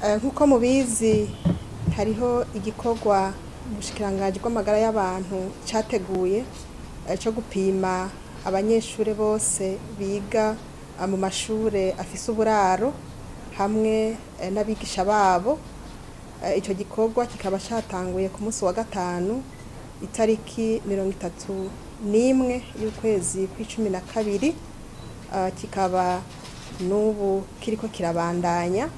Nk'uko mubizi, hariho igikorwa ubushikiranganji bw'amagara y'abantu categuye co gupima abanyeshure bose biga mu mashure afise uburaro hamwe n'abigisha babo. Ico gikorwa kikaba catanguye ku munsi wa gatanu, itariki 31 y'ukwezi kw'12, kikaba n'ubu kiriko kirabandanya.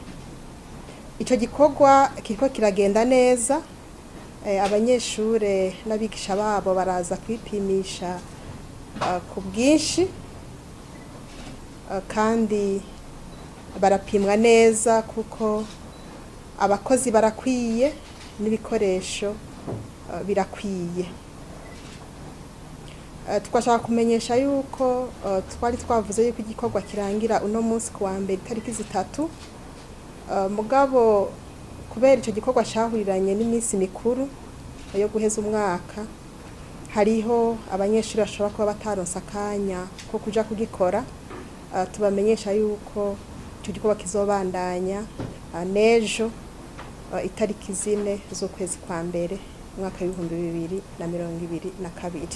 Ico gikorwa kiriko kiragenda neza. Abanyeshure n'abigisha babo baraza kwipimisha ku bwinshi, kandi barapimwa neza kuko abakozi barakwiye n'ibikoresho birakwiye. Twashaka kumenyesha yuko twari twavuze yuko igikorwa kirangira uno munsi ku wa mbere, itariki 3. Mugabo kubera ico gikorwa cahuriranye n'iminsi mikuru yo guheza umwaka, hariho abanyeshuri bashobora kuba bataronse akanya ko kuja kugikora. Tubamenyesha yuko ico gikorwa kizobandanya n'ejo, itariki 4 z'ukwezi kwa mbere, umwaka w'2022.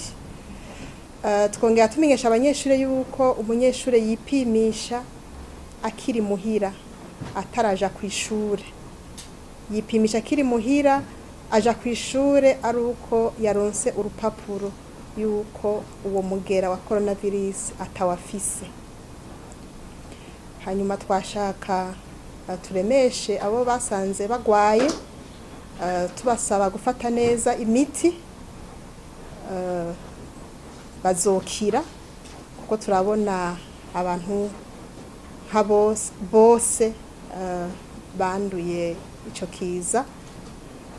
Twongera tumenyesha abanyeshuri yuko umunyeshure yipimisha akiri muhira, ataraja kw'ishure. Yipimisha akiri muhira, aja kw'ishure ari uko yaronse urupapuro yuko uwo mugera wa coronavirus atawafise. Hanyuma twashaka turemeshe abo basanze bagwaye, tubasaba gufata neza imiti, bazokira, kuko turabona abantu nka bose banduye ico kiza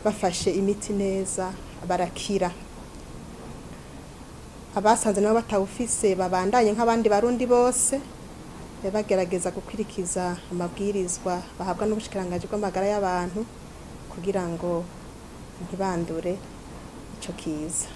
bafashe imiti neza barakira. Abasanze nabo batawufise babandanye nk'abandi Barundi bose, bagerageza gukwirikiza amabwirizwa bahabwa n'ubushikiranganji bw'amagara y'abantu kugira ngo ntibandure ico kiza.